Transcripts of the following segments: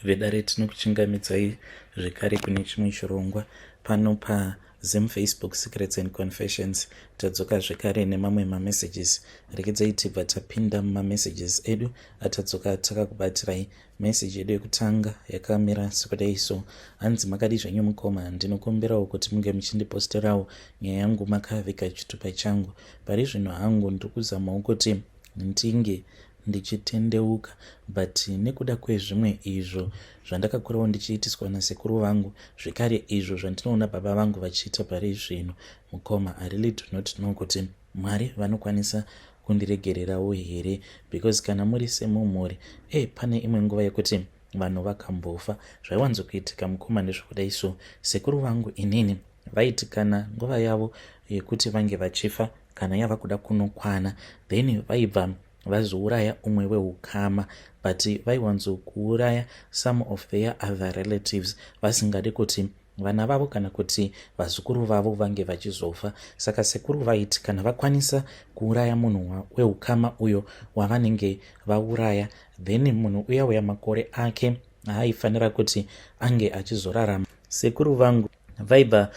Vedare, tinokuchingamidzai zvekare kune chimwe chirongwa pano paZim Facebook Secrets and Confessions. Tadzoka zvekare nemamwe mamessages. Rekedzai tibva tapinda mumamessages edu atadzoka takakubatirai. Message yedu yekutanga yakamira sekudai so. Hanzi, "Makadi zvenyu mukoma? Ndinokumbirawo kuti munge muchindiposterawo nyaya yangu makaviga chitupa changu. Pari zvino hangu ndiri kuzamawo kuti ndinge ndichitendeuka, but nekuda kwezvimwe izvo zvandakakurawo ndichiitiswa nasekuru vangu, zvekare izvo zvandinoona baba vangu vachiita pari zvino, mukoma, I really do not know kuti Mwari vanokwanisa kundiregererawo here, because kana muri semumhuri, pane imwe nguva yekuti vanhu vakambofa. Zvaiwanzokuitika, mukoma, ndezvekudai so. Sekuru vangu inini vaiti kana nguva yavo yekuti vange vachifa kana yava kuda kunokwana, then vaibva vazouraya umwe weukama, but vaiwanzokuuraya some of their other relatives, vasingadi kuti vana vavo kana kuti vazukuru vavo vange vachizofa. Saka sekuru vaiti kana vakwanisa kuuraya munhu weukama uyo wavanenge vauraya, then munhu uya uya makore ake aaifanira kuti ange achizorarama, sekuru vangu vaibva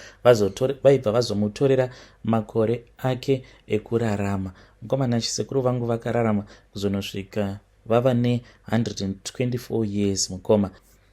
vazomutorera makore ake ekurarama. Mukomana, chisekuru vangu vakararama kuzonosvika vava ne124 years, mukoma.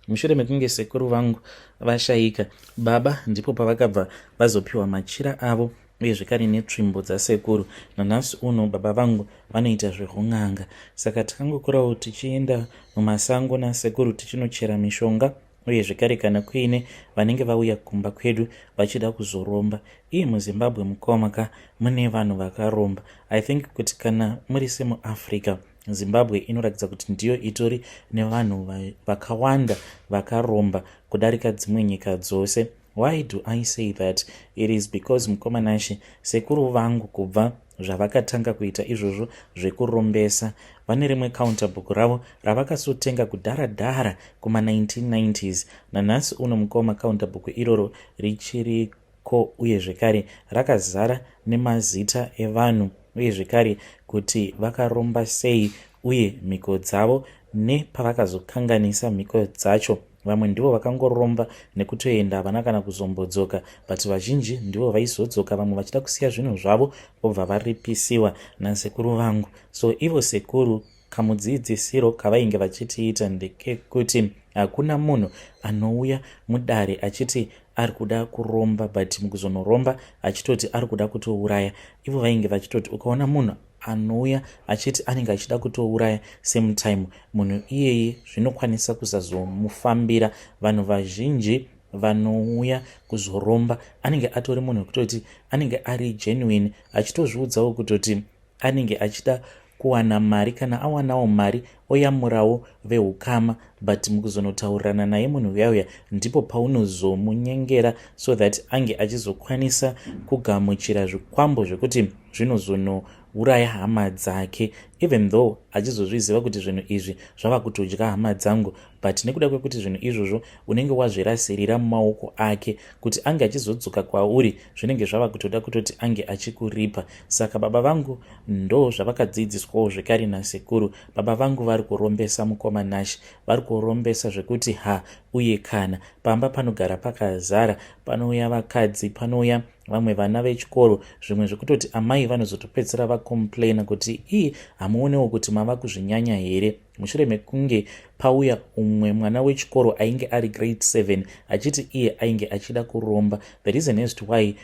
Mushure mekunge sekuru vangu vashayika, baba ndipo pavakabva vazopiwa machira avo uye zvekare netsvimbo dzasekuru. Nanhasi uno baba vangu vanoita zveun'anga. Saka takangokurawo tichienda mumasango nasekuru tichinochera mishonga, uye zvekare kana kuine vanenge vauya kumba kwedu vachida kuzoromba. Iye muZimbabwe, mukoma ka, mune vanhu vakaromba. I think kuti kana muri semuAfrica, Zimbabwe inoratidza kuti ndiyo itori nevanhu vakawanda vakaromba kudarika dzimwe nyika dzose. Why do I say that? It is because, mukoma Nashe, sekuru vangu kubva zvavakatanga kuita izvozvo zvekurombesa, vane rimwe counter book ravo ravakasotenga kudhara dhara kuma1990s. Nanhasi uno, mukoma, counter book iroro richiriko, uye zvekare rakazara nemazita evanhu, uye zvekare kuti vakaromba sei, uye mhiko dzavo nepavakazokanganisa mhiko dzacho. Vamwe ndivo vakangoromba nekutoenda, havana kana kuzombodzoka, but vazhinji ndivo vaizodzoka, vamwe vachida kusiya zvinhu zvavo, vobva varipisiwa nasekuru vangu. So ivo sekuru, kamudzidzisiro kavainge vachitiita ndekekuti hakuna munhu anouya mudare achiti ari kuda kuromba, but mukuzonoromba achitoti ari kuda kutouraya. Ivo vainge vachitoti ukaona munhu anouya achiti anenge achida kutouraya, same time munhu iyeye zvinokwanisa kusazomufambira. Vanhu vazhinji vanouya kuzoromba anenge atori munhu wekutoti anenge ari genuine, achitozviudzawo kutoti anenge achida kuwana mari. Kana awanawo mari, oyamurawo veukama, but mukuzonotaurirana naye munhu uya uya, ndipo paunozomunyengera so that ange achizokwanisa kugamuchira zvikwambo zvekuti zvinozonouraya hama dzake, even though achizozviziva kuti zvinhu izvi zvava kutodya hama dzangu, but nekuda kwekuti zvinhu izvozvo unenge wazvirasirira mumaoko ake, kuti ange achizodzoka kwauri zvinenge zvava kutoda kutoti ange achikuripa. Saka baba vangu ndo zvavakadzidziswawo zvekare nasekuru. Baba vangu vari kurombesa, mukoma Nashi, vari kurombesa zvekuti ha. Uye kana pamba panogara pakazara, panouya vakadzi, panouya vamwe vana vechikoro, zvimwe zvekutoti amai vanozotopedzisira vacomplaina kuti, "Ii, hamuonewo kuti mava kuzvinyanya here?" Mushure mekunge pauya umwe mwana wechikoro ainge ari grade 7 achiti iye ainge achida kuromba. The reason as to why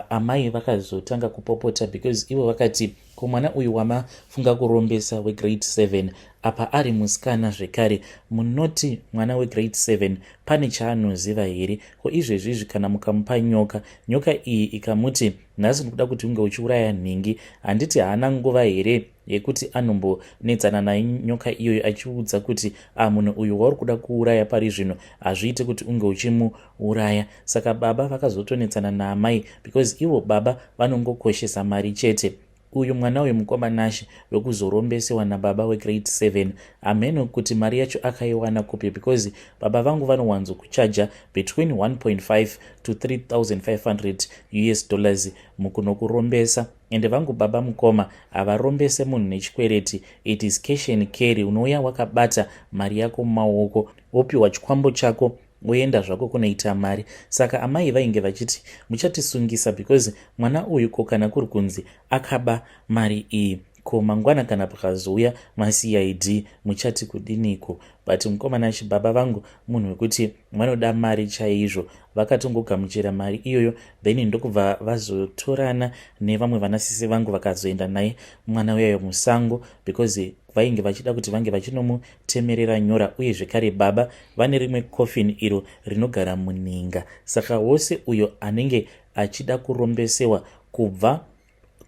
amai vakazotanga kupopota, because ivo vakati, "Ko mwana uyu wamafunga kurombesa wegrade 7 apa ari musikana zvekare, munoti mwana wegrade 7 pane chaanoziva here? Ko izvezvizvi kana mukamupa nyoka, nyoka iyi ikamuti, 'Nhasi ndikuda kuti unge uchiuraya nhingi,' handiti haana nguva here yekuti anombonetsana naye nyoka iyoyo, achiudza kuti, 'A, munhu uyu wauri kuda kuuraya pari zvino hazviite kuti unge uchimuuraya'?" Saka baba vakazotonetsana naamai because ivo baba vanongokoshesa mari chete. Uyu mwana uyu, mukoma Nashe, wekuzorombesewa nababa wegrade 7, hameno kuti mari yacho akaiwana kupi, because baba vangu vanowanzokuchaja between 1.5 to 3500 US dollars mukunokurombesa. Ende vangu baba mukoma havarombese munhu nechikwereti, it is cash and carry. Unouya wakabata mari yako mumaoko, wopiwa chikwambo chako, woenda zvako kunoita mari. Saka amai vainge vachiti muchatisungisa because mwana uyu, ko kana kuri kunzi akaba mari iyi, ko mangwana kana pakazouya maCID muchati kudiniko? But mukomana achibaba vangu munhu wekuti vanoda mari chaizvo. Vakatongogamuchira mari iyoyo, then ndokubva vazotorana nevamwe vanasisi vangu, vakazoenda naye mwana uyayo musango because vainge vachida kuti vange vachinomutemerera nyora. Uye zvekare baba vane rimwe coffin iro rinogara muninga. Saka wose uyo anenge achida kurombesewa kubva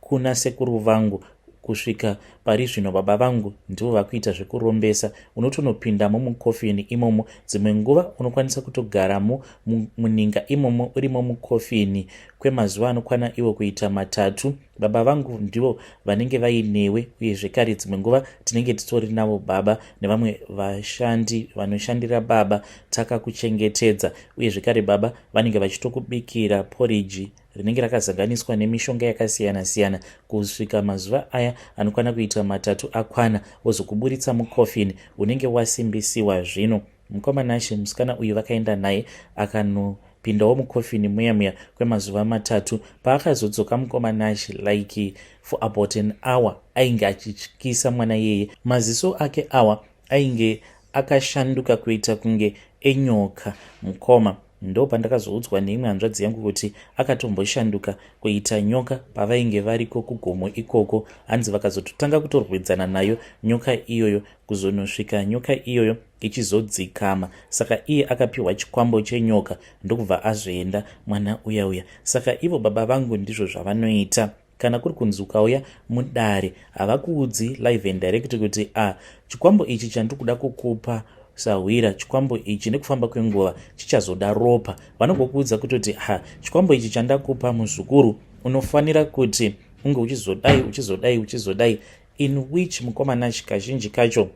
kuna sekuru vangu kusvika pari zvino, baba vangu ndivo vakuita zvekurombesa. Unotonopindamo mukofini imomo. Dzimwe nguva unokwanisa kutogaramo muninga imomo, urimo mukofini kwemazuva anokwana iwo kuita 3. Baba vangu ndivo vanenge vainewe. Uye zvekare dzimwe nguva tinenge titori navo baba nevamwe vashandi vanoshandira baba takakuchengetedza. Uye zvekare baba vanenge vachitokubikira poriji rinenge rakazanganiswa nemishonga yakasiyana-siyana kusvika mazuva aya anokwana kuita 3 akwana, wozokuburitsa mukofini, unenge wasimbisiwa. Zvino mukomana, musikana uyu vakaenda naye, akanopindawo mukofini muya muya kwemazuva 3. Paakazodzoka mukomanashi, like for about an hour ainge achityisa mwana iyeye. Maziso ake awa ainge akashanduka kuita kunge enyoka mukoma. Ndo pandakazoudzwa neimwe hanzvadzi yangu kuti akatomboshanduka kuita nyoka pavainge variko kugomo ikoko. Hanzi vakazototanga kutorwedzana nayo nyoka iyoyo kuzonosvika nyoka iyoyo ichizodzikama. Saka iye akapiwa chikwambo chenyoka, ndokubva azoenda mwana uya uya. Saka ivo baba vangu ndizvo zvavanoita. Kana kuri kunzi ukauya mudare, havakuudzi live and direct kuti a ah, chikwambo ichi chandiri kuda kukupa sahwira, chikwambo ichi nekufamba kwenguva chichazoda ropa. Vanongokuudza kutoti, ha, chikwambo ichi chandakupa muzukuru, unofanira kuti unge uchizodai, uchizodai, uchizodai. In which mukomanashi, kazhinji kacho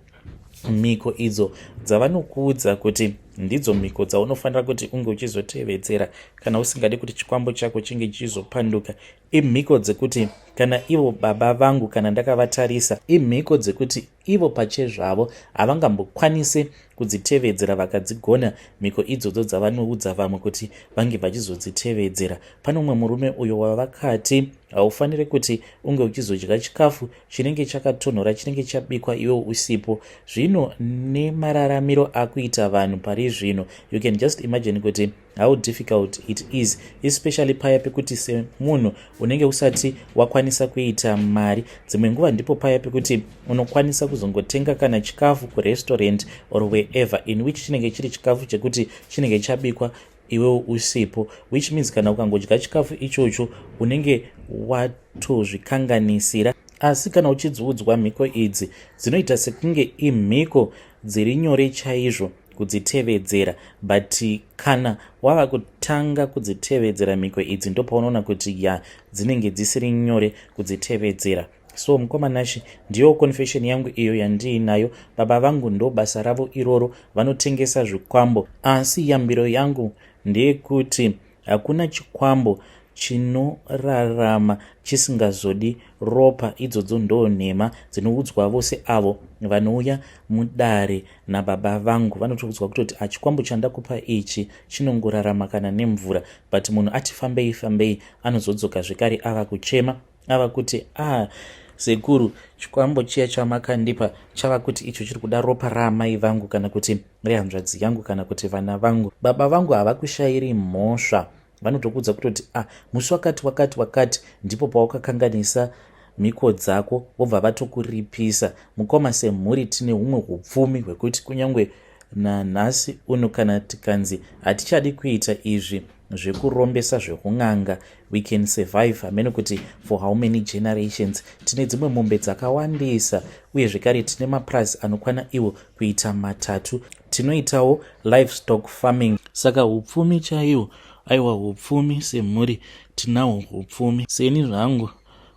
mhiko idzo dzavanokuudza kuti ndidzo mhiko dzaunofanira kuti unge uchizotevedzera kana usingadi kuti chikwambo chako chinge chichizopanduka, imhiko dzekuti kana ivo baba vangu kana ndakavatarisa, imhiko dzekuti ivo pachezvavo havangambokwanisi kudzitevedzera vakadzigona mhiko idzodzo dzavanoudza vamwe kuti vange vachizodzitevedzera. Pane umwe murume uyo wavakati haufaniri kuti unge uchizodya chikafu chinenge chakatonhora, chinenge chabikwa iwe usipo. Zvino nemararamiro akuita vanhu pari zvino, you can just imagine kuti how difficult it is, especially paya pekuti semunhu unenge usati wakwanisa kuita mari. Dzimwe nguva ndipo paya pekuti unokwanisa kuzongotenga kana chikafu kurestaurant or wherever, in which chinenge chiri chikafu chekuti chinenge chabikwa iwewo usipo, which means kana ukangodya chikafu ichocho unenge watozvikanganisira. Asi kana uchidziudzwa mhiko idzi, dzinoita sekunge imhiko dziri nyore chaizvo kudzitevedzera, but kana wava kutanga kudzitevedzera mhiko idzi, ndopaunoona kuti ya, dzinenge dzisiri nyore kudzitevedzera. So mukomanashi, ndiyo confession yangu iyo yandiinayo. Baba vangu ndo basa ravo iroro, vanotengesa zvikwambo. Asi yambiro yangu ndeyekuti hakuna chikwambo chinorarama chisingazodi ropa. Idzodzo ndo nhema dzinoudzwa vose avo vanouya mudare nababa vangu. Vanotoudzwa kutoti achikwambo chandakupa ichi chinongorarama kana nemvura, but munhu ati fambei fambei anozodzoka zvekare ava kuchema, ava kuti, "A ah, sekuru, chikwambo chiya chamakandipa chava kuti icho chiri kuda ropa raamai vangu kana kuti rehanzvadzi yangu kana kuti vana vangu." Baba vangu havakushayiri mhosva. Vanotokuudza kutoti, "A ah, musi wakati wakati wakati ndipo pawakakanganisa mhiko dzako," vobva vatokuripisa. Mukoma, semhuri tine humwe upfumi hwekuti kunyange nanhasi uno kana tikanzi hatichadi kuita izvi zvekurombesa, zvekun'anga, we can survive hamene kuti for how many generations. Tine dzimwe mombe dzakawandisa, uye zvekare tine mapurazi anokwana iwo kuita 3. Tinoitawo livestock farming. Saka upfumi chaiwo, aiwa, upfumi semhuri tinahwo upfumi. Seni zvangu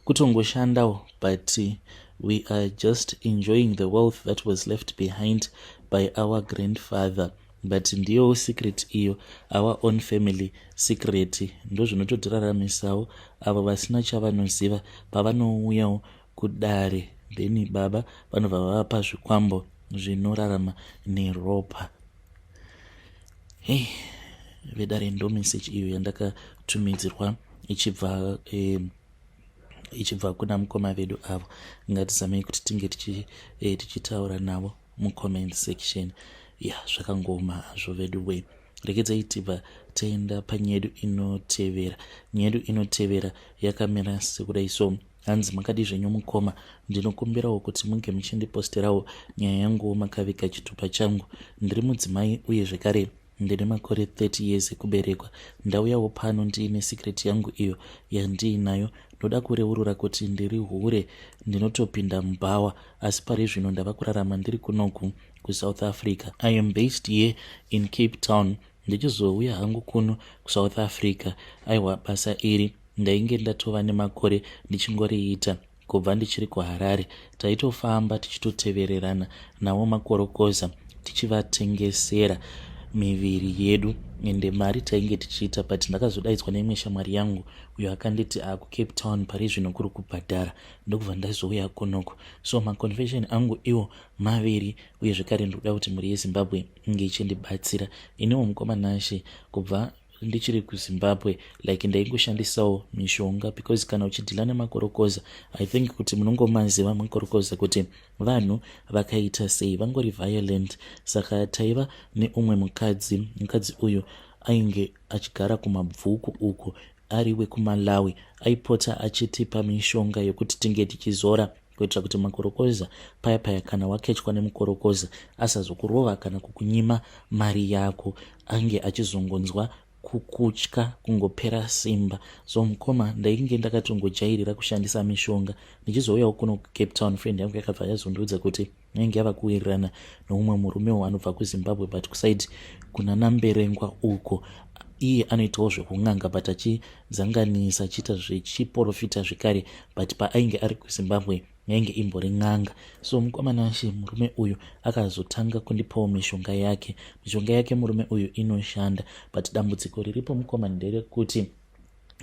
kutongoshandawo, but we are just enjoying the wealth that was left behind by our grandfather. But ndiyowo secret iyo, our own family secret, ndozvinototiraramisawo. Avo vasina chavanoziva, pavanouyawo kudare, then baba vanobva vavapa zvikwambo zvinorarama neropa. Hei vedare, ndo message iyo yandakatumidzirwa ichibva kuna mukoma vedu avo. Ngatizamei kuti tinge tichitaura navo mucomment section. Ya, zvakangoma hazvo vedu we. Regedzai tibva taenda panyedu inotevera. Nyedu inotevera yakamira sekudai. So hanzi, "Makadi zvenyu mukoma? Ndinokumbirawo kuti munge muchindiposterawo nyaya yanguwo makaviga chitupa changu. Ndiri mudzimai uye zvekare ndine makore 30 years ekuberekwa. Ndauyawo pano ndiine secret yangu iyo yandiinayo. Ndoda kureurura kuti ndiri hure, ndinotopinda mubhawa, asi pari zvino ndava kurarama ndiri kunoku kuSouth Africa. I am based here in Cape Town. Ndichizouya hangu kuno kuSouth Africa, aiwa, basa iri ndainge ndatova nemakore ndichingoriita kubva ndichiri kuHarare. Taitofamba tichitotevererana nawo makorokoza, tichivatengesera miviri yedu, ende mari tainge tichiita. But ndakazodaidzwa neimwe shamwari yangu uyo akanditi akuCape Town pari zvino kuri kubhadhara, ndokubva ndazouya kunoko. So maconfession angu iwo maviri, uye zvekare ndikuda kuti mhuri yeZimbabwe inge ichindibatsira. Iniwo mukoma Nashe, kubva ndichiri kuZimbabwe, like, ndaingoshandisawo mishonga, because kana uchidhila nemakorokoza, I think kuti munongomaziva makorokoza kuti vanhu vakaita sei, vangori violent. Saka taiva neumwe mukadzi. Mukadzi uyu ainge achigara kuMabvuku uko, ari wekuMalawi. Aipota achitipa mishonga yokuti tinge tichizora kuitira kuti makorokoza paya paya, kana wakechwa nemukorokoza, asazokurova kana kukunyima mari yako, ange achizongonzwa kukutya, kungopera simba. So mukoma, ndainge ndakatongojairira kushandisa mishonga. Ndichizouyawo kuno kuCape Town, friend yangu yakabva yazondiudza kuti ainge yava kuwirirana noumwe murumewo anobva kuZimbabwe, but kuside kuna Namberengwa uko. Iye anoitawo zvekun'anga, but achidzanganisa, achiita zvechiprofita zvekare, but paainge ari kuZimbabwe yainge imbori n'anga. So mukoma Nashe, murume uyu akazotanga kundipawo mishonga yake. Mishonga yake murume uyu inoshanda, but dambudziko riripo mukoma nderekuti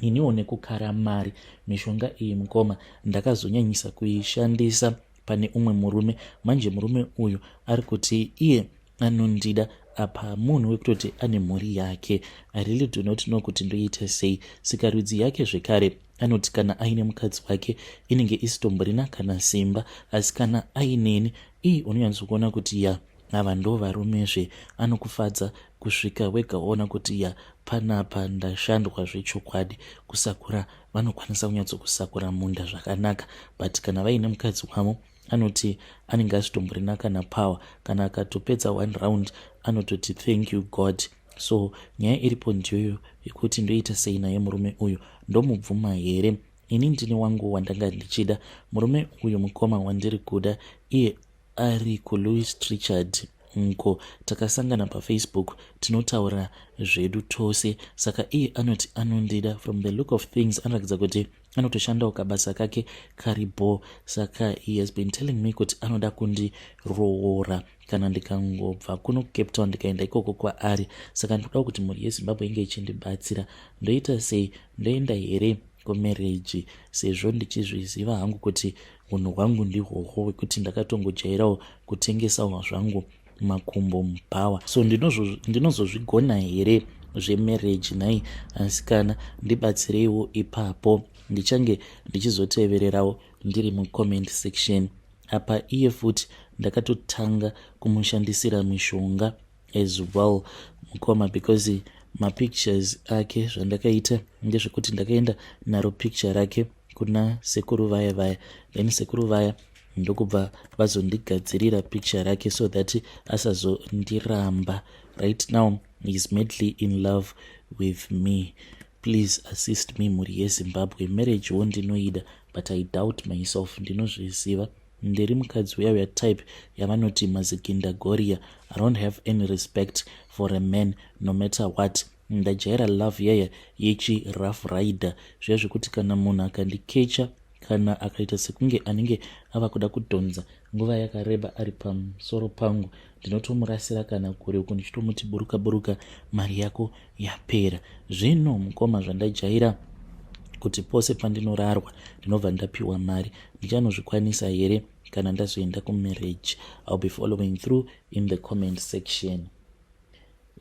iniwo nekukara mari, mishonga iyi mukoma ndakazonyanyisa kuishandisa pane umwe murume. Manje murume uyu ari kuti iye anondida, apa munhu wekutoti ane mhuri yake. I really do not know kuti ndoita sei. Sikarudzi yake zvekare, anoti kana aine mukadzi wake inenge isitomborina kana simba, asi kana aineni ii unonyatsokuona kuti ya, ava ndo varumezve, anokufadza kusvika wega waona kuti ya, panapa ndashandwa zvechokwadi. Kusakura vanokwanisa kunyatsokusakura munda zvakanaka, but kana vaine mukadzi wavo, anoti anenge asitomborina kana power. Kana akatopedza one round, anototi, 'Thank you, God.' So nyaya iripo ndiyoyo yekuti ndoita sei naye murume uyu? Ndomubvuma here? Ini ndini wangu wandanga ndichida. Murume uyu mukoma wandiri kuda, iye ari kuLouis Trichardt nko. Takasangana paFacebook, tinotaura zvedu tose. Saka iye anoti anondida. From the look of things, anoratidza kuti anotoshandawo kabasa kake karibo. Saka he has been telling me kuti anoda kundiroora kana ndikangobva kuno kuCape Town ndikaenda ikoko kwaari. Saka ndinoda kuti mhuri yeZimbabwe inge ichindibatsira. Ndoita sei? Ndoenda here kumarriage, sezvo ndichizviziva hangu kuti unhu hwangu ndihwohwo hwekuti ndakatongojairawo kutengesawo zvangu makumbo mubhawa? So ndinozozvigona here zvemarriage nhai asikana? Ndibatsireiwo ipapo. Ndichange ndichizotevererawo ndiri mucomment section. Apa iye futi ndakatotanga kumushandisira mishonga as well mukoma, because mapictures ake, zvandakaita ndezvekuti ndakaenda naro picture rake kuna sekuru vaya vaya, then sekuru vaya ndokubva vazondigadzirira picture rake so that asazondiramba. Right now is madly in love with me. Please assist me, mhuri yeZimbabwe. Marriage wo ndinoida, but I doubt myself. Ndinozviziva ndiri mukadzi uya uya type yavanoti mazigindagoria. I don't have any respect for a man, no matter what. Ndajaira love yaya yechi rough rider, zviya zvekuti kana munhu akandikecha. Kana akaita sekunge anenge ava kuda kudhonza nguva yakareba ari pamusoro pangu, ndinotomurasira kana kure uko ndichitomuti buruka buruka, mari yako yapera. Zvino mukoma, zvandajaira kuti pose pandinorarwa ndinobva ndapiwa mari, ndichanozvikwanisa here kana ndazoenda kumarriage? I'll be following through in the comment section.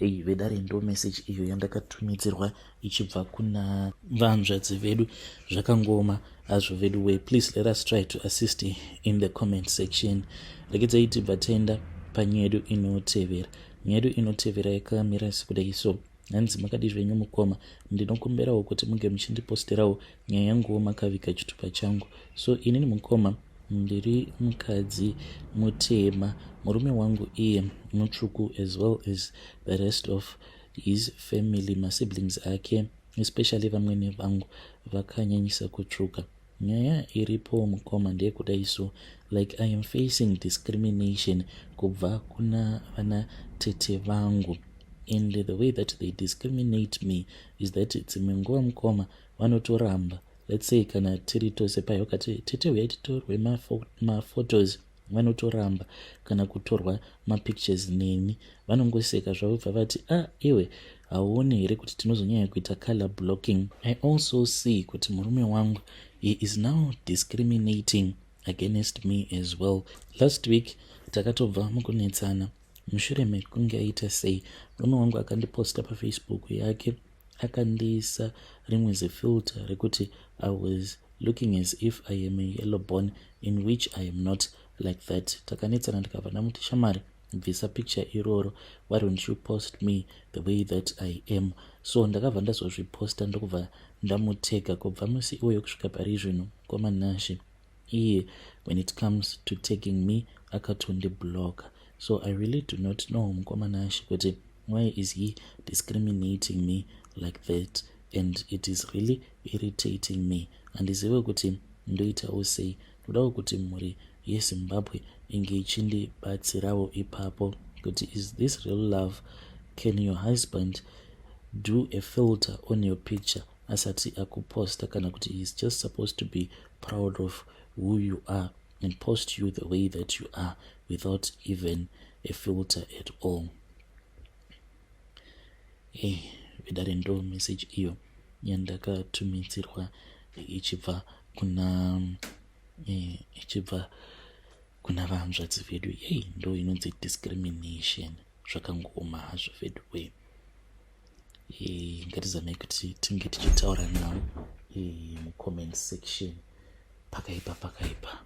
Ei vedare, ndo message iyo yandakatumidzirwa ichibva kuna vanzvadzi vedu. Zvakangoma hazvo vedu way. Please let us try to assist in the comment section. Regedzai tibva taenda panyaya yedu inotevera. Nyaya yedu inotevera yakamira sekudai so. Hanzi, "Makadi zvenyu mukoma? Ndinokumbirawo kuti munge muchindiposterawo nyaya yanguwo makaviga chitupa changu. So inini mukoma, ndiri mukadzi mutema. Murume wangu iye mutsvuku, as well as the rest of his family, masiblings ake, especially vamwene vangu vakanyanyisa kutsvuka. Nyaya iripo mukoma ndeyekudai so, like, I am facing discrimination kubva kuna vana tete vangu, and the way that they discriminate me is that dzimwe nguva mukoma vanotoramba. Let's say kana tiri tose pai, wakati, 'Tete, uyai titorwe maphotos,' vanotoramba kana kutorwa mapictures neni. Vanongoseka zvavo, bva vati, 'Ah iwe, hauoni here kuti tinozonyanya kuita color blocking?' I also see kuti murume wangu, he is now discriminating against me as well. Last week takatobva mukunetsana mushure mekunge aita sei, murume wangu akandiposta paFacebook yake, akandiisa rimwe zefilter rekuti I was looking as if I am a yellow bone, in which I am not like that. Takanetsana, ndikabva ndamuti, 'Shamari, bvisa picture iroro. Why don't you post me the way that I am?' So ndakabva ndazozviposta, ndokubva ndamutega. Kubva musi iwoyo kusvika pari zvino, kwamanashe, iye when it comes to taking me akatondibloka. So I really do not know, mukomanashe, kuti why is he discriminating me like that, and it is really irritating me. Handizive kuti ndoitawo sei. Ndodawo kuti mhuri yeZimbabwe inge ichindibatsirawo ipapo kuti is this real love? Can your husband do a filter on your picture asati akuposta, kana kuti he is just supposed to be proud of who you are and post you the way that you are without even a filter at all?" Vedare, ndo message iyo yandakatumidzirwa ichibva kuna vanzvadzi vedu. Yei, ndo inonzi discrimination. Zvakangooma hazvo vedu we. Ngatizamei kuti tinge tichitaura navo mucomment section. Pakaipa, pakaipa.